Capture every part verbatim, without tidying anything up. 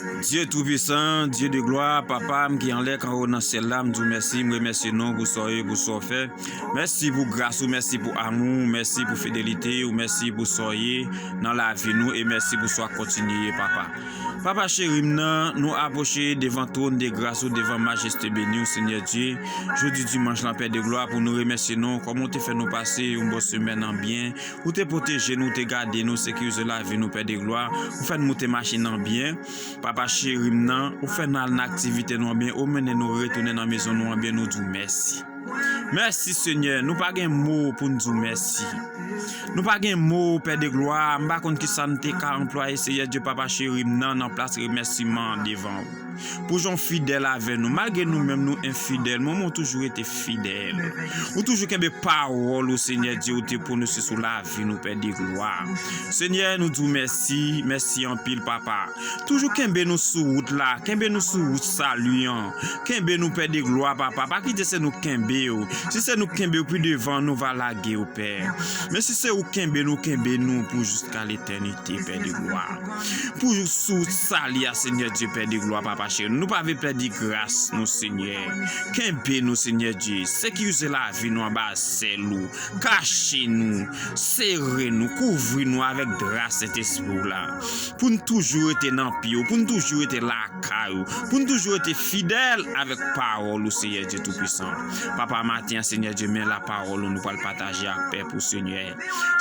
Dye toupisan, Dye de glwa, Papa m ki anlè, k anwo nan syèl la, m di w mèsi, m remèsye non w pou sa w ye, pou sa w fè. Mèsi pou gras ou, mèsi pou amou w, mèsi pou fidelite w, mèsi pou sa w ye nan lavi nou, e mèsi pou sa w ap kontinye ye, Papa. Papa cheri m nan, nou apwoche devan twòn de gras ou, devan majeste beni w, Senyè Dye. Jodi dimanch lan, Pè de glwa, pou nou remèsye non w, kòman w te fè nou pase yon bon semèn an byen, ou te pwoteje nou, ou te gade nou, sekirize lavi nou, Pè de glwa, ou fè n moute mache nan byen. Papa cheri m nan, ou fè n al nan aktivite nou an byen, ou mennen nou retounen nan mezon nou an byen, nou di w mèsi. Mèsi, Senyè. Nou pa gen mo pou n di w mèsi. Nou pa gen mo, Pè de glwa. M pa konn ki sa n te ka anplwaye, Seyè Dye, Papa cheri m nan, nan plas remèsiman devan w. Pou jan w fidèl avè nou. Malgre nou menm nou enfidèl, men w toujou rete fidèl. Ou toujou kenbe pawòl ou, Senyè Dye, ou te pwononse sou lavi nou, Pè de glwa. Senyè, nou di w mèsi, mèsi anpil, Papa. Toujou kenbe nou sou wout la, kenbe nou sou wout sali an. Kenbe nou, Pè de glwa, Papa. Pa kite se nou kenbe w. Si se nou kenbe w pi devan, nou va lage w, Pè. Men si se ou kenbe nou, kenbe nou pou jiska letènite, Pè de glwa. Pou sou sali a, Senyè Dye, Pè de glwa, Papa cheri. Nou pa vle pèdi gras nou, Senyè. Kenbe nou, Senyè Dye. Sekirize lavi nou anba zèl ou. Kache nou, sere nou, kouvri nou avèk dra Sentespri w la. Pou n toujou rete nan pye w, pou n toujou rete lakay ou, pou n toujou rete fidèl avèk pawòl ou, Seyè Dye Toupisan. Papa, maten an, Senyè Dye, men lapawòl ou nou pral pataje ak pèp ou, Senyè.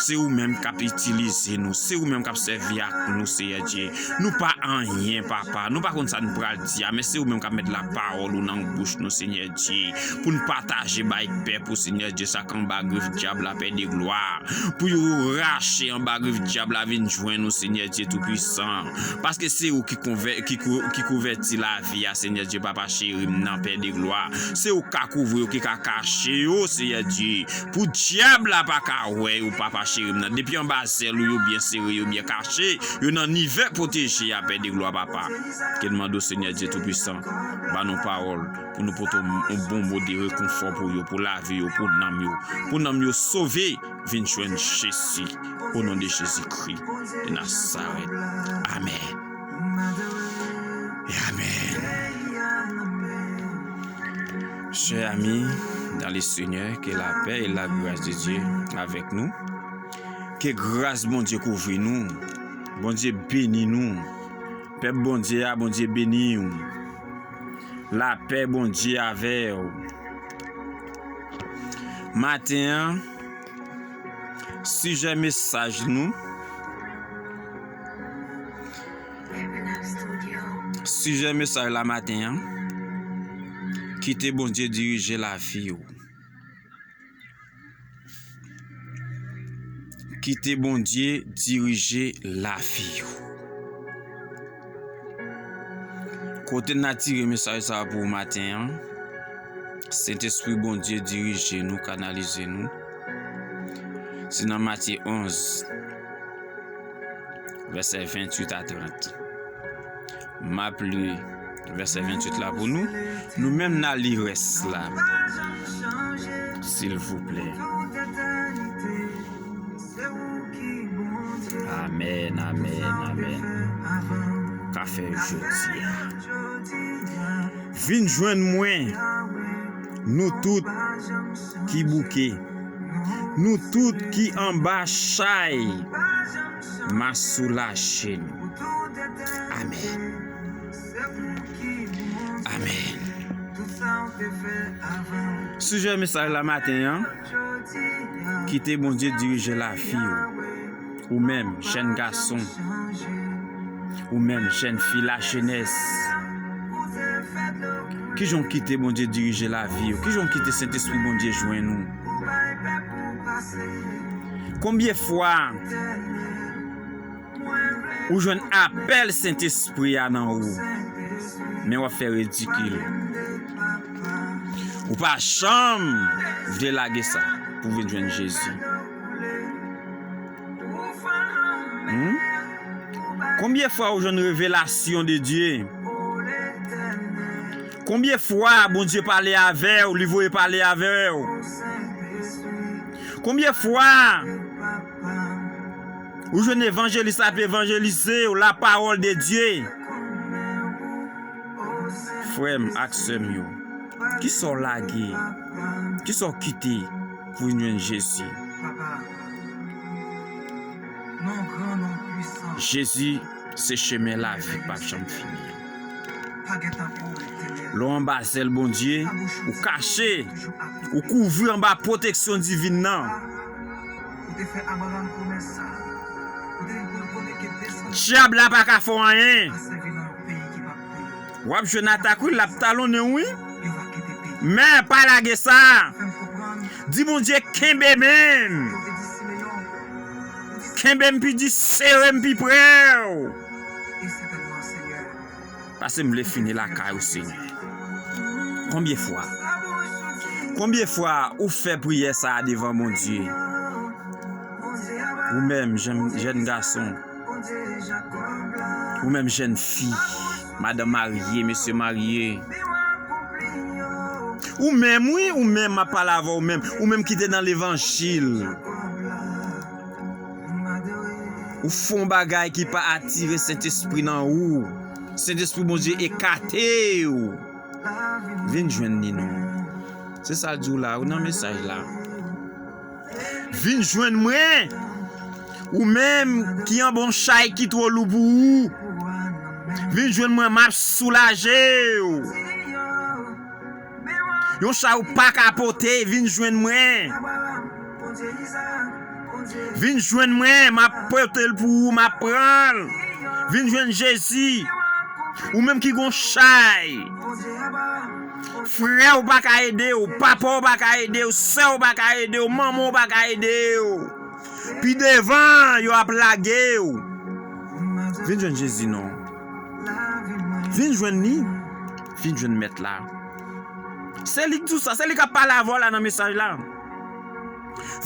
Se ou menm k ap itilize nou, se ou menm k ap sèvi ak nou, Seyè Dye. Nou pa anyen, Papa. Nou pa konn sa n pral di a, men se ou menm k ap met lapawòl ou nan bouch nou, Senyè Dye, pou n pataje bay pèp ou, Senyè Dye, sa k anba grif dyab la, Pè de glwa. Pou yo rache anba grif dyab la vin jwenn nou, Senyè Dye Toupisan. Paske se ou ki konvè-, ki kou-, ki kouvèti lavi a, Senyè Dye, Papa cheri m nan, Pè de glwa. Se ou k ka kouvri yo, ki ka kache yo, Seyè Dye. Pou dyab la pa ka wè yo, Papa cheri m nan. Depi anba zèl ou, yo byen sere, yo byen kache, yo nan nivè pwoteje a, Pè de glwa, Papa. Ke n mande w, Senyè Dye Toupisan, ba nou pawòl pou nou pote yon bon mo de rekonfò pou yo, pou lavi yo, pou nanm yo, pou nanm yo sove, vin jwenn Jezi, o non de Jezikri de Nazarèt. Amèn. E amèn. Chers amis dans le Seigneur, que la paix et la grâce de Dieu avec nous. Ke gras Bondye kouvri nou. Bondye beni nou. Pèp Bondye a, Bondye beni w. Lapè Bondye avè w. Maten an, sijè mesaj nou, sijè mesaj la maten an, kite Bondye dirije lavi w. Kite Bondye dirije lavi w. Kote n a tire mesaj sa a pou w maten an, Sentespri Bondye dirije nou, kanalize nou. Se nan Matye onz, vèsè venntuit a trant. M ap li vèsè venntuit la pou nou. Nou menm n a li rès la, silvouplè. Amèn, amèn, amèn. Ka fè jodi a. Vin jwenn mwen, nou tout ki bouke, nou tout ki anba chay, m a soulaje nou. Amèn. Amèn. Sijè mesaj la maten an, kite Bondye dirije lavi w. Ou menm, jèn gason. Ou menm, jèn fi, lajenès. Kijan w kite Bondye dirije lavi w? Kijan w kite Sentespri Bondye jwenn ou? Konbyen fwa ou jwenn apèl Sentespri a nan ou, men w ap fè ridikil? Ou pa janm vle lage sa pou w vin jwenn Jezi. Hmm? Konbyen fwa ou jwenn revelasyon de Dye? Konbyen fwa Bondye pale avè w, li voye pale avè w? Konbyen fwa ou jwenn evanjelis ap evanjelize w, la parole de Dieu? Frè m ak sè m yo, kisa w lage, kisa w kite pou vin jwenn Jezi? Jezi se chemen lavi k p ap janm fini. Lè w anba zèl Bondye, ou kache, ou kouvri anba pwoteksyon divin nan. Dyab la pa ka fè w anyen. W ap jwenn atak wi, l ap talonnen w wi. Men pa lage sa. Di Bondye kenbe men m. Kenbe m pi di, sere m pi pre w. Paske m vle fini lakay ou, Senyè. Konbyen fwa? Konbyen fwa ou fè priyè sa a devan Bondye? Ou menm, jèn, jèn gason. Ou menm, jèn fi. Madanm marye, mesye marye. Ou menm, wi, ou menm, m ap pale avè w menm. Ou menm ki te nan levanjil. Ou fè yon bagay ki pa atire Sentespri nan ou. Sentespri Bondye ekate w. Vin jwenn li non. Se sa l di w la, ou nan mesaj la. Vin jwenn mwen. Ou menm ki anba yon chay ki twò lou pou ou. Vin jwenn mwen, m ap soulaje w. Yon chay ou pa ka pote, vin jwenn mwen. Vin jwenn mwen, m ap pote l pou ou, m ap pran l. Vin jwenn Jezi. Ou menm ki gon chay. Frè w pa ka ede w, papa w pa ka ede w, sè w pa ka ede w, manman w pa ka ede w. Pi devan, yo ap lage w. Vin jwenn Jezi non. Vin jwenn li. Vin jwenn Mèt la. Se li k di w sa, se li k ap pale avè w la nan mesaj la.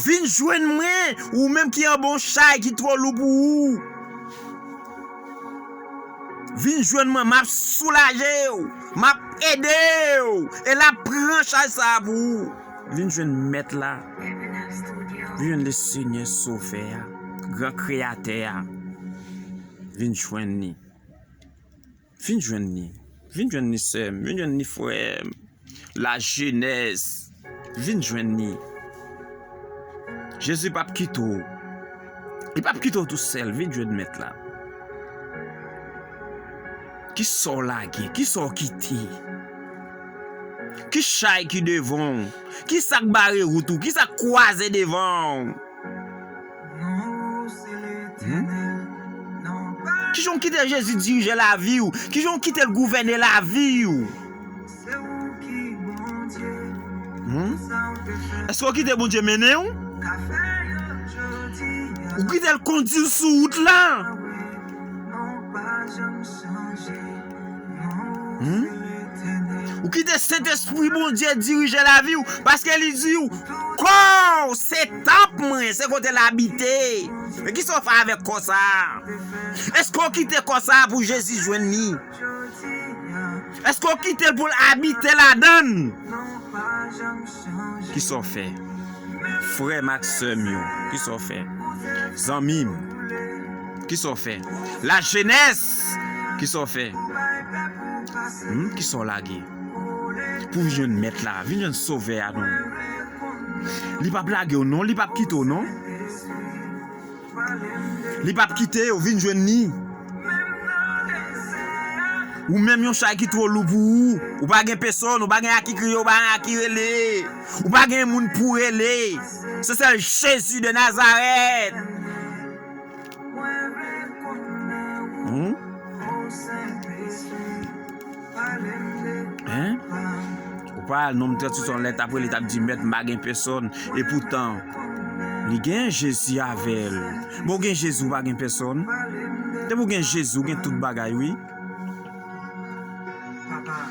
Vin jwenn mwen, ou menm ki anba yon chay ki twò lou pou ou. Vin jwenn mwen, m ap soulaje w, m ap ede w, e l ap pran chay sa a pou ou. Vin jwenn Mèt la. Vin jwenn le Senyè Sovè a, Gran Kreyatè a. Vin jwenn li. Vin jwenn li. Vin jwenn li, sè m. Vin jwenn li, frè m. Lajenès. Vin jwenn li. Jezi p ap kite w. Li p ap kite w tousèl. Vin jwenn Mèt la. Kisa w lage? Kisa w kite? Ki chay ki devan w? Kisa k bare wout ou? Kisa k kwaze devan w? Hmm? Kijan w kite Jezi dirije lavi w? Kijan w kite l gouvène lavi w? Hmm? Èske w kite Bondye mennen w? Ou kite l kondi w sou wout la? Hmm? Ou kite Sentespri Bondye dirije lavi w, paske li di w, kò w se tanp mwen, se kote l abite. Men kisa w fè avèk kò sa a? Èske w kite kò sa a pou Jezi jwenn li? Èske w kite l pou l abite ladan l? Kisa w fè? Frè m ak sè m yo, kisa w fè? Zanmi m, kisa w fè? Lajenès, kisa w fè? Hmm, kisa w lage? Pou vin jwenn Mèt la, vin jwenn Sovè a non. Li p ap lage w non, li p ap kite w non. Li p ap kite w, vin jwenn li. Ou menm yon chay ki twò lou pou ou. Ou pa gen pèsonn, ou pa gen a ki kriye, ou pa gen a ki rele. Ou pa gen moun pou rele. Se sèl Jezi de Nazarèt. Hmm? Hein? Ou pa al nonm tranntuit an lè t ap rele, t ap di, mèt, m pa gen pèsonn. Epoutan, li gen Jezi avè l. Bon, ou gen Jezi, ou pa gen pèsonn. Depi ou gen Jezi, ou gen tout bagay, wi.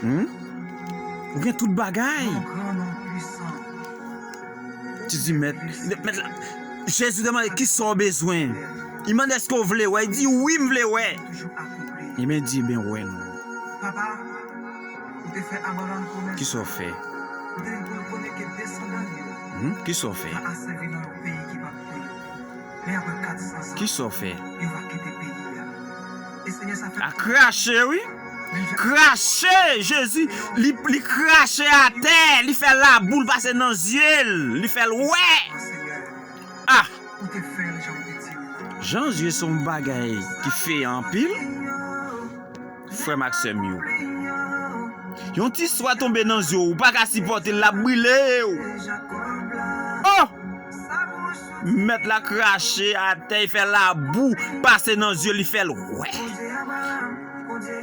Hmm? Ou gen tout bagay. Ti di, mèt, mèt la. Jezi te mande, kisa w bezwen? Li mande, èske w vle wè? Li di, wi, m vle wè. Ebyen, di, ebyen, wè non. Kisa w fè? Hmm? Kisa w fè? Kisa w fè? A krache, wi. Krache, Jezi, li, li krache atè, li fè labou l pase nan zye l, li fè l wè. Ah! Jan zye se yon bagay ki feyan anpil, frè m ak sè m yo. Yon ti swa tonbe nan zye w, ou pa ka sipòte l, l ap brile w. Oh! Mèt la krache atè, li fè labou pase nan zye, li fè l wè.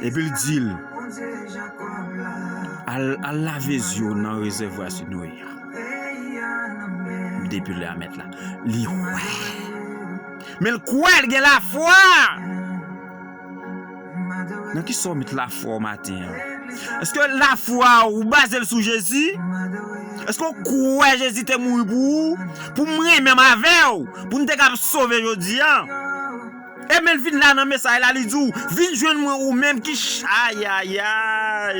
Epi l di l, al, al lave zye w nan rezèvwa Sinoe a. Depi lè a mèt la, li wè. Men l kwè, l gen lafwa. Nan ki sa w met lafwa w maten an? Èske lafwa w, ou baze l sou Jezi? Èske w kwè Jezi te mouri pou ou? Pou mwen menm avè w, pou n te kab sove jodi a? E men l vin la nan mesaj la, li di w, vin jwenn mwen ou menm ki chay, ayayay.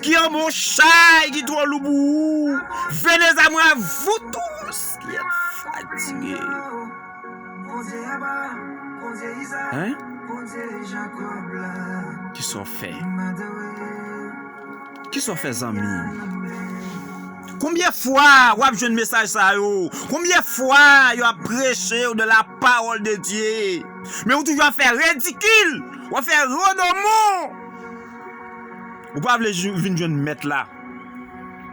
Ki anba yon chay ki twò lou pou ou. Venez à moi, vous tous qui êtes fatigués. Hein? Kisa w fè? Kisa w fè, zanmi m? Konbyen fwa w ap jwenn mesaj sa yo? Konbyen fwa yo ap preche w de la parole de Dieu? Men ou toujou ap fè redikil, w ap fè rodomon. Ou pa vle jou- vin jwenn mèt la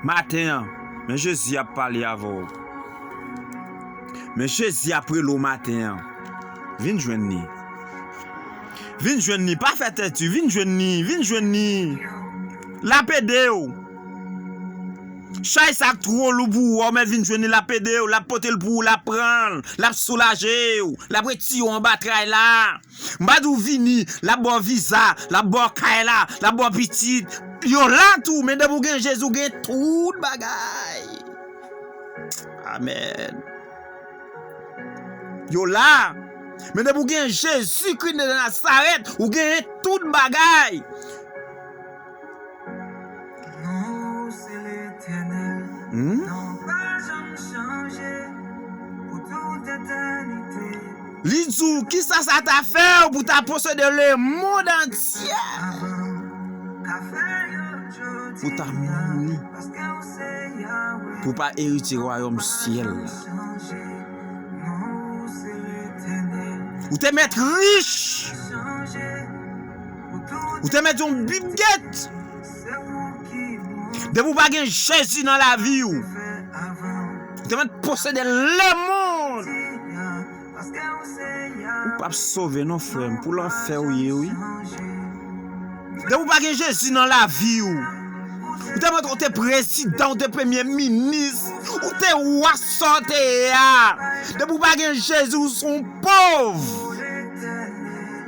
maten an, men Jezi ap pale avè w. Men Jezi ap rele w maten an. Vin jwenn li. Vin jwenn li, pa fè tèt di, vin jwenn li, vin jwenn li. L ap ede w. Chay sa k twò lou pou ou, w mèt vin jwenn li, l ap ede w, l ap pote l pou ou, l ap pran l, l ap soulaje w, l ap retire w anba tray la. M pa di w vini, l ap ba w viza, l ap ba w kay la, l ap ba w pitit. Yo la tou, men depi w gen Jezi, w gen tout bagay. Amèn. Yo la. Men depi w gen Jezikri de Nazarèt, ou genyen tout bagay. Hmm? Li di w, kisa sa ta fè w pou ta posede lemonn antye? Pou ta mouri. Pou w pa eritye wayòm syèl la. Ou te mèt rich. Ou te mèt yon bib gèt. Depi w pa gen Jezi nan lavi w, ou te mèt posede lemonn. Ou p ap sove non, frè m, pou lanfè w ye, wi. Depi w pa gen Jezi nan lavi w, ou te mèt, ou te prezidan, ou te premye minis, ou te wa sa w te ye a. Depi w pa gen Jezi, ou se yon pòv.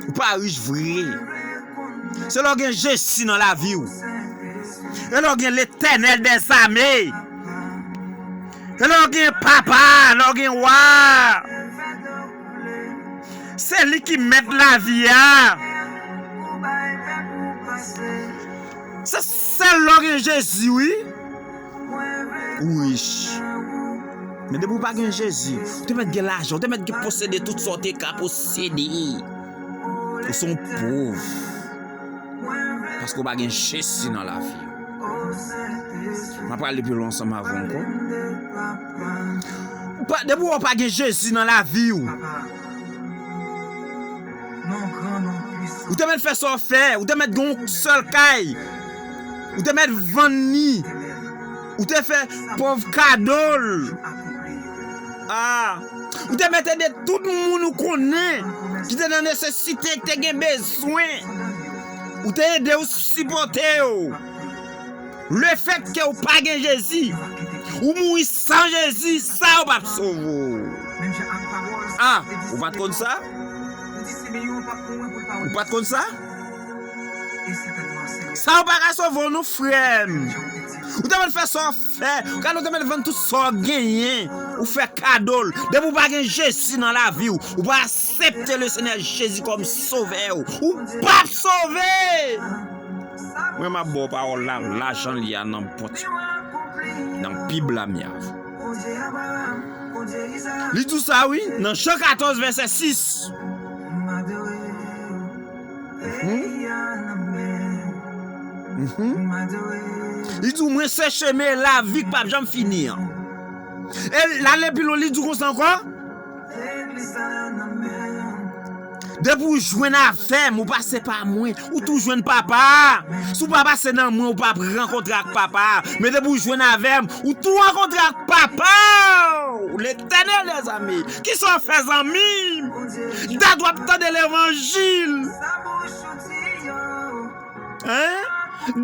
Ou pa rich vre. Se lè w gen Jezi nan lavi w. E lè w gen Letènèl dèzame. E lè w gen papa, lè w gen wa. Se li ki mèt lavi a. Se sèl lè w gen Jezi, wi. Ou rich. Men depi w pa gen Jezi, ou te mèt gen lajan, ou te mèt gen posede tout sa w te ka posede. Ou se yon pòv. Paske w pa gen Jezi nan lavi w. M ap prale pi lwen ansanm avè w ankò. Pa- Depi w pa gen Jezi nan lavi w, ou te mèt fè sa w fè, ou te mèt gen yon sèl kay, ou te mèt vann li, ou te fè pòv kado l. Ah, ou te mèt ede tout moun ou konnen ki te nan nesesite, ki te gen bezwen. Ou te ede yo, sipòte yo. Lefètke ou pa gen Jezi, ou mouri san Jezi, sa yo p ap sove w. Ah, ou pa t konn sa? Ou pa t konn sa? Sa yo pa ka sove w non, frè m. Ou te mèt fè sa w fè. Gade, ou te mèt vann tout sa w genyen. Ou fè kado l. Depi w pa gen Jezi nan lavi w, ou pa aksepte le Senyè Jezi kòm sovè w, ou p ap sove. Mwen, m ap ba w pawòl la, lajan li a nan bòt, nan Bib la, m y a. Li di w sa, wi, nan Jan katòz, vèsè sis. Mhm. Mhm. Li di w, mwen se chemen, lavi k p ap janm fini an. E l ale pi lwen, li di w konsa ankò. Depi w jwenn avè m, ou pase pa mwen, ou tou jwenn Papa a. Si w pa pase nan mwen, ou p ap rankontre ak Papa a. Men depi w jwenn avè m, ou tou rankontre ak Papa a. Letènèl, mezanmi. Kisa w fè, zanmi m? Dat w ap tande levanjil. Hein?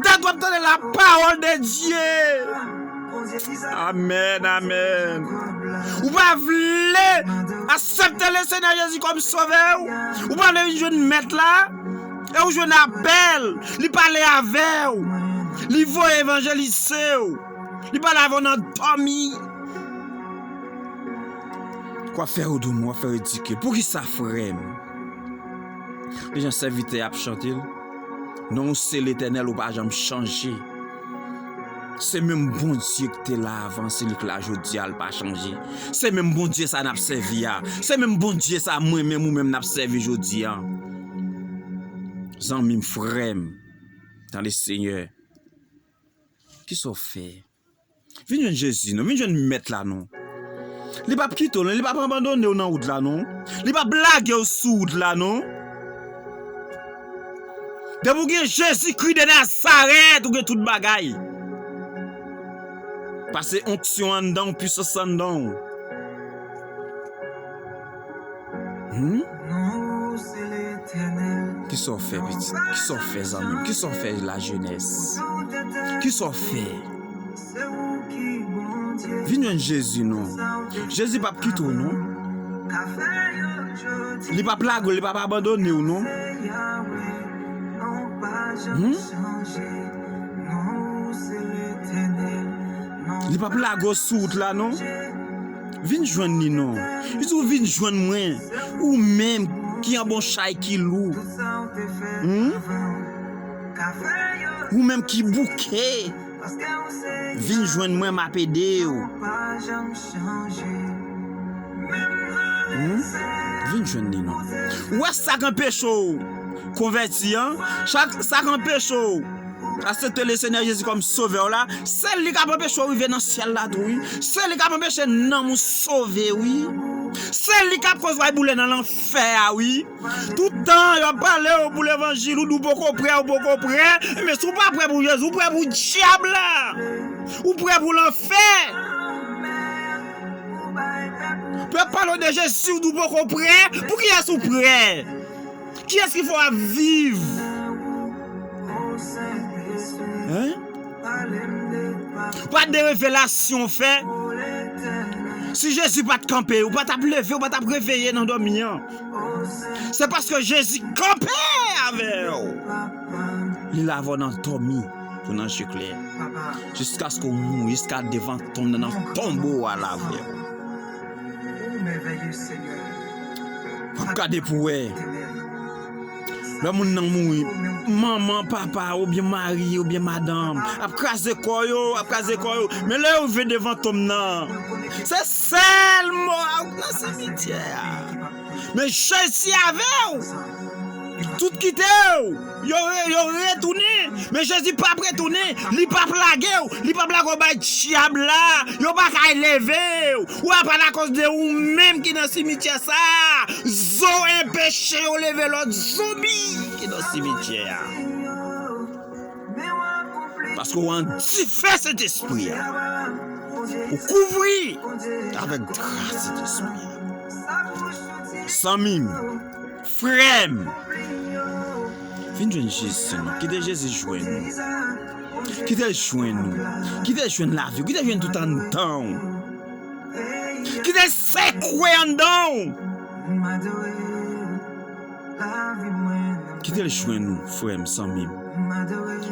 Dat w ap tande la parole de Dieu. Amèn, amèn. Ou pa vle aksepte le Senyè Jezi kòm sovè w? Ou pa vle vin jwenn Mèt la? E ou jwenn apèl, li pale avè w, li voye evanjelize w, li pale avè w nan dòmi. W ap fè w doumou, w ap fè w ridikil. Poukisa, frè m? Deja sèvitè ap chante l. Non w se Letènèl, ou pa janm chanje. Se menm Bondye ki te la avan, se li k la jodi a, l pa chanje. Se menm Bondye sa n ap sèvi a. Se menm Bondye sa mwen menm, ou menm n ap sèvi jodi a. Zanmi m, frè m, nan le Senyè. Kisa w fè? Vin jwenn Jezi non, vin jwenn Mèt la non. Li p ap kite w non, li p ap abandone w nan wout la non. Li p ap lage w sou wout la non. Depi w gen Jezikri de Nazarèt, ou gen tout bagay. Pase onksyon anndan w, pisans anndan w. Hmm? Kisa w fè, pitit? Kisa w fè, zanmi m? Kisa w fè, lajenès? Kisa w fè? Vin jwenn Jezi non. Jezi p ap kite w non. Li p ap lage w, li p ap abandone w non. Hmm? Li p ap lage w sou wout la non. Vin jwenn li non. Li di w vin jwenn mwen, ou menm ki anba yon chay ki lou. Hmm? Ou menm ki bouke. Vin jwenn mwen, m ap ede w. Hmm? Vin jwenn li non. Ou wè sa k anpeche w konvèti an? Sa k anpeche w aksepte le Senyè Jezi kòm sovè w la, se li k ap anpeche w rive nan syèl la tou wi. Se li k ap anpeche nanm ou sove wi. Se li k ap koz w al boule nan lanfè a wi. Tout tan y ap pale w pou levanjil, ou di w poko prè, ou poko prè. Men si w pa prè pou Jezi, ou prè pou dyab la. Ou prè pou lanfè. Pèp pale w de Jezi, ou di w poko prè. Pou kiyès ou prè? Kiyès ki fè w ap viv? Hein? Ou pa t de revelasyon w fè? Si Jezi pa t kanpe, ou pa t ap leve, ou pa t ap reveye nan dòmi an. Se paske Jezi kanpe avè w. Li lave w nan dòmi pou nan je klè. Jiskaske w mouri, jiska devan tonm nan, nan tonbo a lave w. W ap gade pou wè. Lè moun nan mouri, manman, papa, oubyen mari, oubyen madanm, ap kraze kò yo, ap kraze kò yo. Men lè yo rive devan tonm nan, se sèl mò a k nan simityè a. Men Jezi avè w. Tout kite w. Yo re-, yo retounen. Men Jezi p ap retounen. Li p ap lage w. Li p ap lage w bay dyab la. Yo pa ka leve w. Ou apa akoz de ou menm ki nan simityè sa a. Zo enpeche yo leve lòt zonbi ki nan simityè a. Paske w an dife Sentespri a. Ou kouvri avèk dra Sentespri a. Zanmi m, frè m, vin jwenn Jezi non. Kite Jezi jwenn ou. Kite l jwenn ou. Kite l jwenn lavi w. Kite l jwenn tout anndan w. Kite l sekwe anndan w. Kite l jwenn ou, frè m, zanmi m.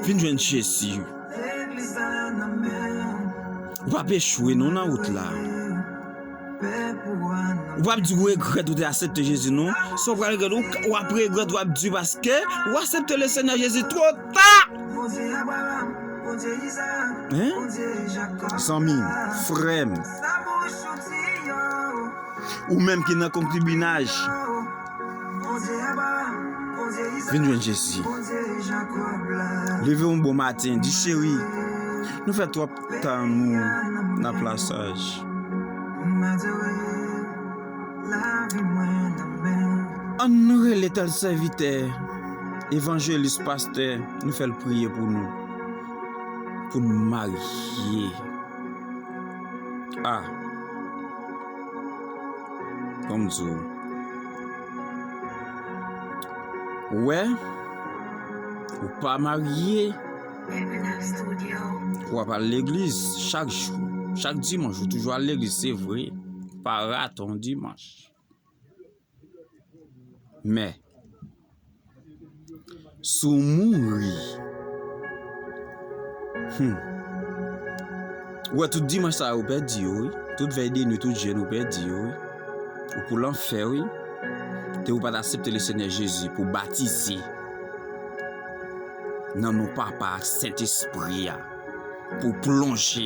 Vin jwenn Jezi. Ou p ap echwe non nan wout la. Ou p ap di w regrèt ou te aksepte Jezi non. Sa w pral regrèt, ou, w ap regrèt, w ap di paske ou aksepte le Senyè Jezi twò ta. Hein? Zanmi m, frè m, ou menm ki nan konkibinaj, Vin jwenn Jezi. Leve yon bon maten, di, cheri, nou fè twòp tan nou nan plasaj. Ann nou rele tèl sèvitè, evanjelis, pastè, nou fè l priye pou nou, pou n marye. A, ban m di w, ou wè, ou pa marye, w ap al legliz chak jou, chak dimanch, ou toujou al legliz, se vre, pa rate yon dimanch. Men, si w mouri, hmm, ou wè tout dimanch sa yo, ou pèdi yo, wi. Tout vèy de nwi, tout jèn, ou pèdi yo, wi. Ou pou lanfè, wi. Te ou pa t aksepte Lesenyè Jezi pou batize nan non Papa ak Sentespri a, pou plonje,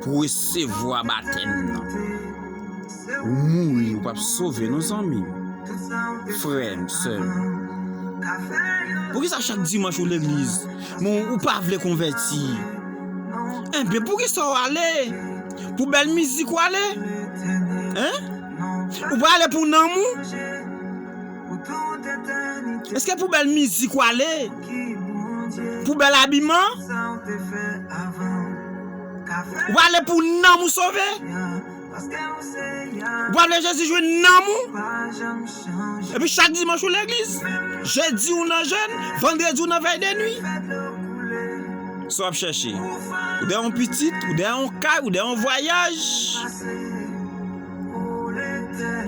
pou resevwa batèm nan. Ou mouri, ou p ap sove non, zanmi m, frè m, sè m. Poukisa chak dimanch ou legliz, men ou pa vle konvèti? Enben, poukisa w ale? Pou bèl mizik w ale? Hein? Ou pa ale pou nanm ou? Èske pou bèl mizik w ale? Pou bèl abiman? Ou pa ale pou nanm ou sove? Ou pa vle Jezi jwenn nanm ou? Epi chak dimanch ou legliz, jedi ou nan jèn, vandredi ou nan vèy de nwi. Sa w ap chèche? Ou dèyè yon pitit, ou dèyè yon kay, ou dèyè yon vwayaj,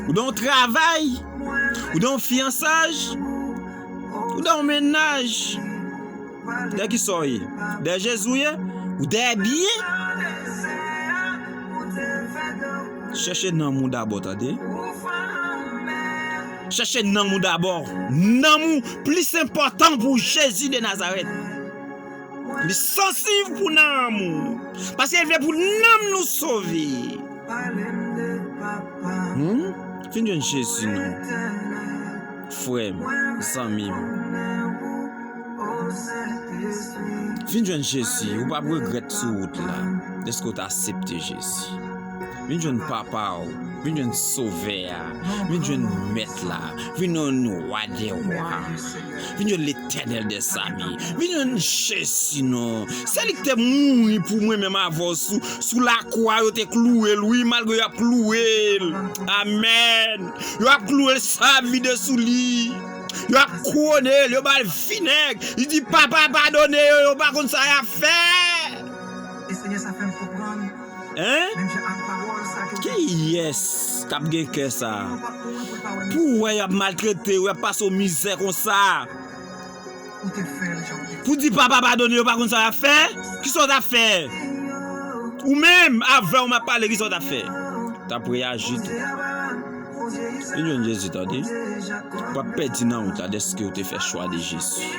ou dèyè yon travay, ou dèyè yon fiyansaj, ou dèyè yon mennaj. Dèyè kisa w ye? Dèyè Jezi w ye? Ou dèyè byen? Chèche nanm ou dabò, tande. Chèche nanm ou dabò. Nanm ou plis enpòtan pou Jezi de Nazarèt. Li sansib pou nanm ou. Paske li vle pou nanm nou sove. Hmm? Vin jwenn Jezi non. Frè m, zanmi m. Vin jwenn Jezi, ou p ap regrèt sou wout la, dèske w t aksepte Jezi. Vin jwenn Papa w, vin jwenn Sovè a, vin jwenn Mèt la, vin jwenn Wa dè wa, vin jwenn Letènèl dèzame, vin jwenn Jezi non. Se li ki te mouri pou mwen menm avè w sou, sou lakwa, yo te klouwe l, wi, malgre y ap klouwe l. Amèn. Yo ap klouwe l, sab vide sou li. Yo ap kouwone l, yo ba l vinèg. Li di, "Papa, padone yo, yo pa konn sa y ap fè." Hein? Kiyès k ap gen kè sa? Pou w wè y ap maltrete w, y ap pase w mizè konsa. Pou di papa padone yo pa konn sa y ap fè? Kisa w t ap fè? Ou menm, avè w m ap pale, kisa w t ap fè? T ap reyaji tou. Vin jwenn Jezi, tande. W ap pèdi nan wout la dèske w te fè chwa de Jezi.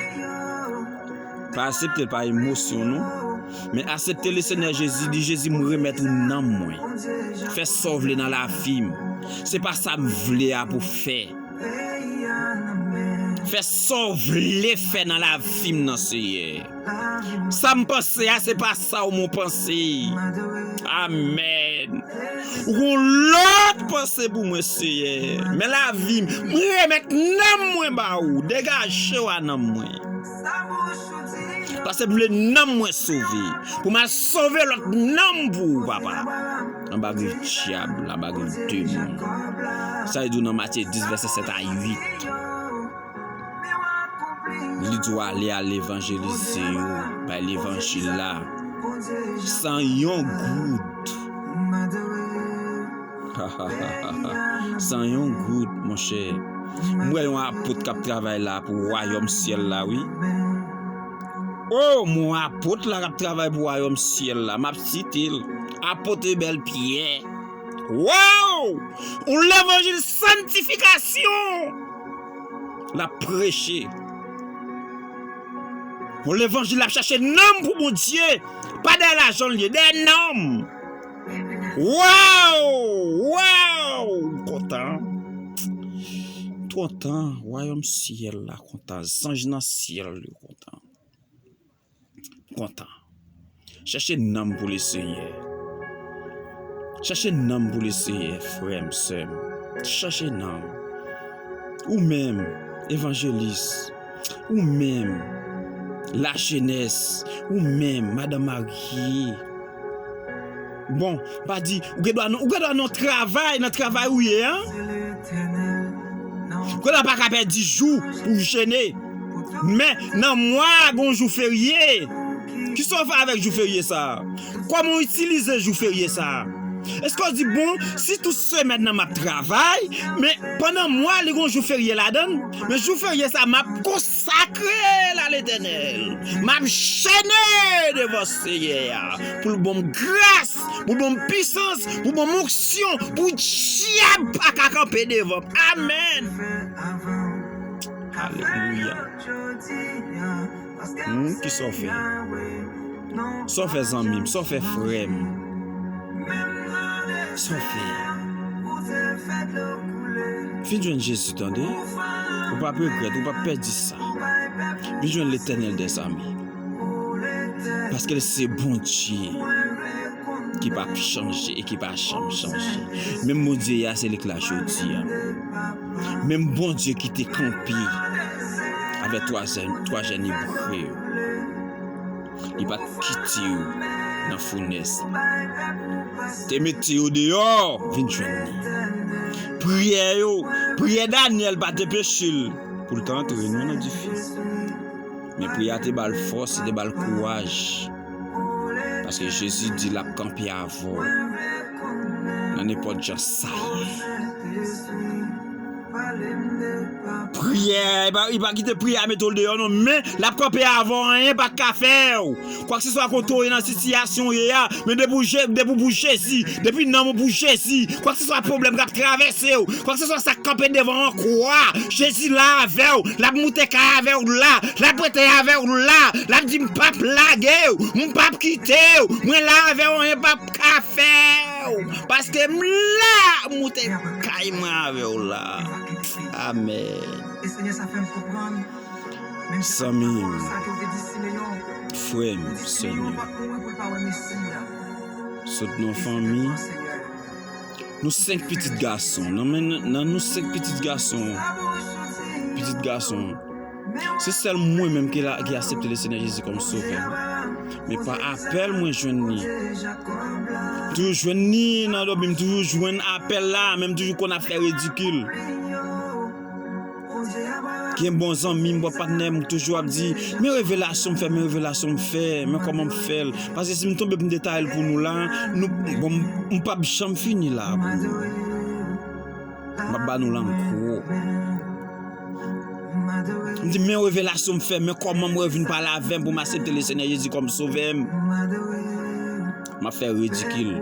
Pa aksepte l pa emosyon non. Men aksepte Lesenyè Jezi, di, "Jezi, m remèt ou nanm mwen. Fè sa w vle nan lavi m. Se pa sa m vle a pou fè." Fè sa w vle fè nan lavi m nan, Seyè. Sa m panse a, se pa sa w mwen panse. Amèn. Ou gon lòt panse pou mwen, Seyè. Men lavi m, m remèt nanm mwen ba ou. Degaje w a nanm mwen. Paske m vle nanm mwen sove. Pou m al sove lòt nanm pou ou, papa. Anba grif dyab la, anba grif demon. Sa li di w nan Matye dis, vèsè sèt a uit. Li di w ale, al evanjelize yo, bay levanjil la. San yon goud. San yon goud, monchè. M wè yon apot k ap travay la pou wayòm syèl la, wi. O, m wè yon apot la k ap travay pou wayòm syèl la. M ap site l. Apot Ebèl Pyè. Waw! Yon levanjil santifikasyon l ap preche. Yon levanjil l ap chache nanm pou Bondye. Pa dèyè lajan l ye, dèyè nanm. Waw! Waw! M kontan. M kontan. Wayòm syèl la kontan. Zanj nan syèl yo kontan. M kontan. Chèche nanm pou Lesenyè. Chèche nanm pou Lesenyè, frè m, sè m. Chèche nanm. Ou menm, evanjelis. Ou menm, lajenès. Ou menm, madanm marye. Bon, pa di, ou gen dwa nan, ou gen dwa nan travay, nan travay ou ye a. Ou gen dwa pa ka pèdi jou pou w jene. Men, nan mwa a, gen yon jou ferye. Kisa w fè avèk jou ferye sa a? Kòman w itilize jou ferye sa a? Èske w di, bon, si tout semèn nan m ap travay, men pandan mwa, li gen yon jou ferye ladan l, men jou ferye sa a, m ap konsakre l a Letènèl. M ap jene devan Senyè a pou l ban m gras, pou l ban m pisans, pou l ban m onksyon, pou dyab pa ka kanpe devan m. Amèn. Alelouya. Hmm, kisa w fè? Sa w fè, zanmi m? Sa w fè, frè m? Sa w fè? Vin jwenn Jezi, tande. Ou p ap regrèt, ou p ap pèdi sa. Vin jwenn Letènèl dèzame. Paske l se Bondye ki p ap chanje e ki pa janm chanje. Menm Bondye a, se li k la jodi a. Menm Bondye ki te kanpe avèk twa jèn, twa jèn Ebre yo. Li pa t kite yo nan founès. Te mete yo deyò, vin jwenn li. Priyè yo, priyè Danyèl pa t anpeche l pou l t antre non nan dife. Men priyè a te ba l fòs, li te ba l kouraj. Paske Jezi di l ap kanpe avè w nan nenpòt jan sa ye. Priyè, li pa, li pa kite priyè a mete w deyò non, men l ap kanpe avè w, anyen pa t ka fè w. Kwakseswa kote w ye nan sitiyasyon w ye a, men depi w Je-, depi w pou Jezi, depi nanm ou pou Jezi, kwakseswa pwoblèm k ap travèse w, kwakseswa sa k kanpe devan w an kwa, Jezi la avè w, l ap moute kay avè w la, l ap rete avè w la, l ap di, "M p ap lage w, m p ap kite w, mwen la avè w, anyen p ap ka fè w, paske m la, moute kay mwen avè w la." Amèn. Zanmi m, frè m, sè m yo, sot nan fanmi, nou senk pitit gason. Nan men, nan nou senk pitit gason, pitit gason, se sèl mwen menm ki la, ki aksepte Lesenyè Jezi kòm Sovè. Men pa apèl mwen jwenn li. M toujou jwenn li nan dòmi, m toujou jwenn apèl la, men m toujou konn ap fè ridikil. Gen bon zanmi m, bon patnè m, toujou ap di, "Men revelasyon m fè, men revelasyon m fè, men kòman m fè l." Paske si m tonbe pou m detay l pou nou la, nou, bon, m, m p ap janm fini la pou nou. M ap ba nou lang gwo. M di, "Men revelasyon m fè, men kòman m revin pale avè m pou m aksepte Lesenyè Jezi kòm Sovè m." M ap fè ridikil.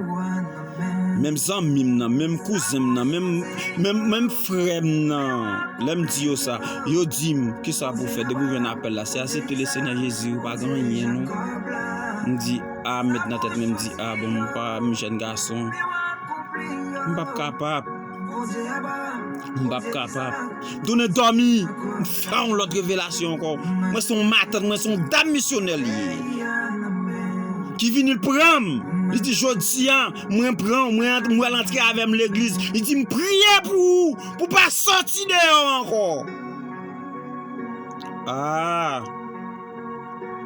Menm zanmi m nan, menm kouzen m nan, menm, menm, menm frè m nan, lè m di yo sa, yo di m, "Kisa pou w fè depi w jwenn apèl la? Se aksepte Lesenyè Jezi, ou pa gen anyen non." M di, "A, m met nan tèt mwen," m di, "A, bon, m pa, m jèn gason. M p ap kapab." M p ap kapab. M tounen dòmi. M fè yon lòt revelasyon ankò. Mwen se yon matant, mwen se yon dam misyonè li ye. Ki vini l pran m. Li di, "Jodi a, mwen pran w, mwen ant-, mwen al antre avè m legliz." Li di, "M priye pou ou, pou w pa sòti deyò ankò." Ah!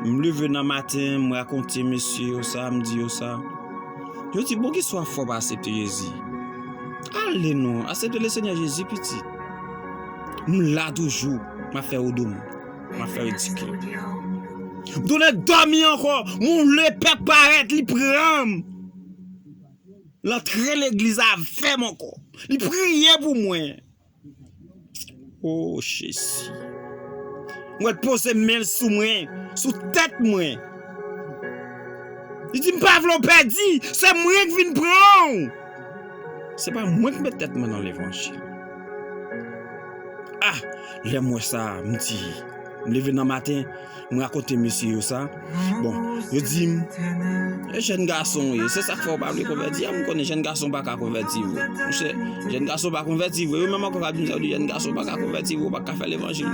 M leve nan maten, m rakonte mesye yo sa, m di yo sa. Yo di, "Bon, kisa w ap fè w pa aksepte Jezi?" Ale non, aksepte Lesenyè Jezi, pitit. M la toujou, m ap fè woudou m, m ap fè ridikil. M tounen dòmi ankò, m wè lepè parèt, li pran m. L antre legliz avè m ankò. Li priye pou mwen. O Jezi. M wè l poze men l sou mwen, sou tèt mwen. Li di, "M pa vle w pèdi, se mwen k vin pran w." Se pa mwen k met tèt mwen nan levanjil. Ah, lè m wè sa, m di, M leve nan maten, m rakonte mesye yo sa. Bon, yo di m, "E jèn gason w ye, se sa k fè w pa vle konvèti a?" M konnen jèn gason pa ka konvèti vre. Monchè, jèn gason pa konvèti vre. Yo menm ankò k ap di m sa, yo di, "Jèn gason pa ka konvèti vre, ou pa ka fè levanjil."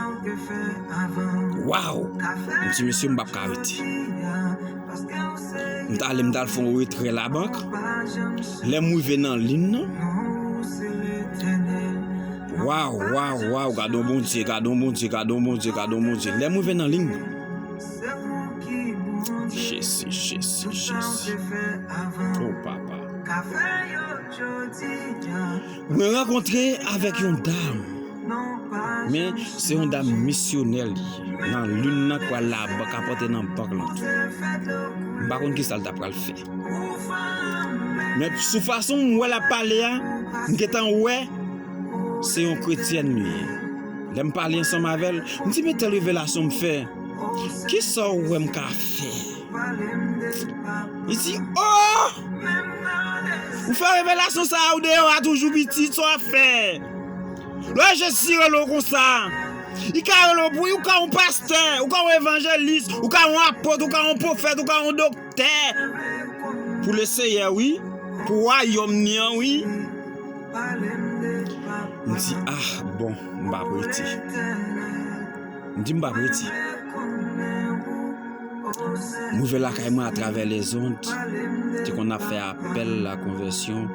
Waw! M di, "Mesye, m p ap ka rete." M t ale, m t al fè yon retrè labank. Lè m rive nan liy nan, waw, waw, waw, gade yon Bondye, gade yon Bondye, gade yon Bondye, gade yon Bondye. Lè m rive nan liy nan, Jezi, Jezi, Jezi. O papa. Mwen rankontre avèk yon dam. Men, se yon dam misyonè li ye. Nan liy nan k pral labank, apòte nan bank lan tou. M pa konn kisa l ta pral fè. Men sou fason m wè l ap pale a, m gentan wè se yon kretyèn li ye. Lè m pale ansanm avè l, m di, "Men tèl revelasyon m fè. Kisa w wè m ka fè?" Li di, "Oh! Ou fè revelasyon sa a, ou deyò a toujou pitit, sa w ap fè?" Lè Jezi rele w konsa, li ka rele w pou, ou ka yon pastè, ou ka yon evanjelis, ou ka yon apot, ou ka yon pwofèt, ou ka yon doktè. Pou Leseyè, wi. Pou wayòm ni an, wi. M di, "Ah, bon, m p ap rete." M di, "M p ap rete." M rive lakay mwen atravè lèzond, te konn ap fè apèl la konvèsyon.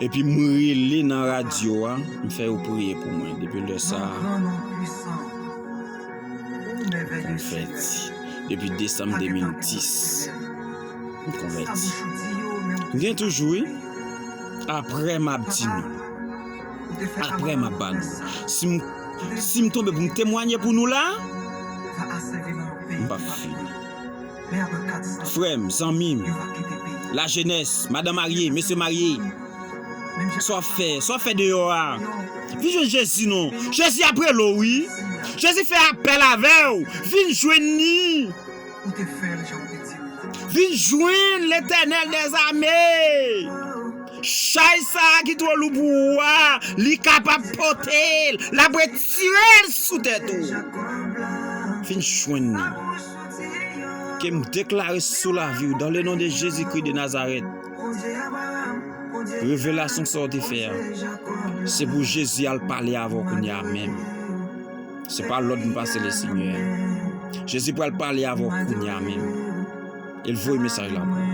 Epi m rele nan radyo a, m fè yo priye pou mwen. Depi lè sa a, m konvèti. Depi desanm de mil dis, m konvèti. M gen toujou, wi. Apre m ap di nou. Apre m ap ba nou. Si m, si m tonbe pou m temwanye pou nou la, m p ap fini. Frè m, zanmi m, lajenès, madanm marye, mesye marye, sa w ap fè, sa w ap fè deyò a? Vin jwenn Jezi non. Jezi ap rele w, wi. Jezi fè apèl avè w. Vin jwenn li. Vin jwenn Letènèl dèzame. Chay sa a ki twò lou pou ou a, li kapab pote l, l ap retire l sou tèt ou. Vin jwenn li. Ke m deklare sou lavi w, dans le nom de Jésus-Christ de Nazareth, revelasyon sa w te fè a, se pou Jezi al pale avè w kounye a menm. Se pa lòd m pase Lesenyè. Jezi pral pale avè w kounye a menm. E l voye mesaj la pou ou.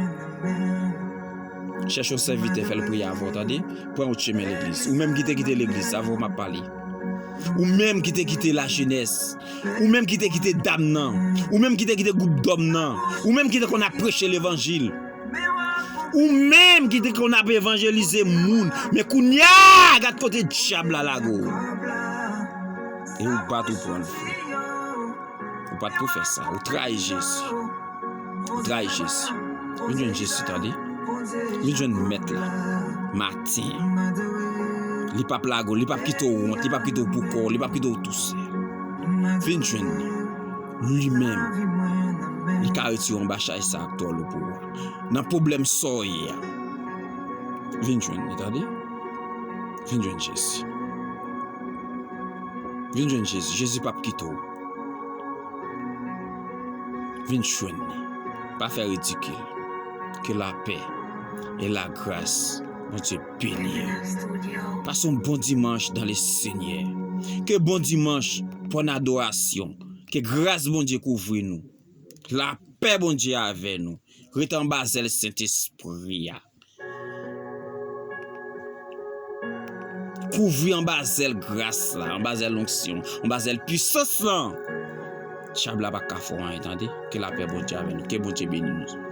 Chèche yon sèvitè, fè l priye avè w, tande? Pran yon chemen legliz. Ou menm ki te kite legliz, avè w m ap pale. Ou menm ki te kite lajenès. Ou menm ki te kite dam nan. Ou menm ki te kite gwoup dòm nan. Ou menm ki te konn ap preche levanjil. Ou menm ki te konn ap evanjelize moun. Men kounye a, gad kote dyab la lage w. E ou bat ou pran l vre. Ou pa t pou fè sa. Ou trayi Jezi. Ou trayi Jezi. Vin jwenn Jezi, tande. Vin jwenn Mèt la. Maten. Li p ap lage w, li p ap kite w wont, li p ap kite w poukò, li p ap kite w tousèl. Vin jwenn li. Li menm, li ka retire w anba chay sa a k twò lou pou ou a. Nan pwoblèm sa w ye a. Vin jwenn li, tande. Vin jwenn Jezi. Vin jwenn Jezi. Jezi p ap kite w. Vin jwenn li. Pa fè ridikil. Ke lapè e lagras Bondye beni w. Pase yon bon dimanch dans le Seigneur. Ke bon dimanch, bòn adorasyon. Ke gras Bondye kouvri nou. Lapè Bondye avè nou. Rete anba zèl Sentespri a. Kouvri anba zèl gras la, anba zèl onksyon, anba zèl pisans lan. Dyab la pa ka fè w anyen, tande. Ke lapè Bondye avè nou. Ke Bondye beni nou.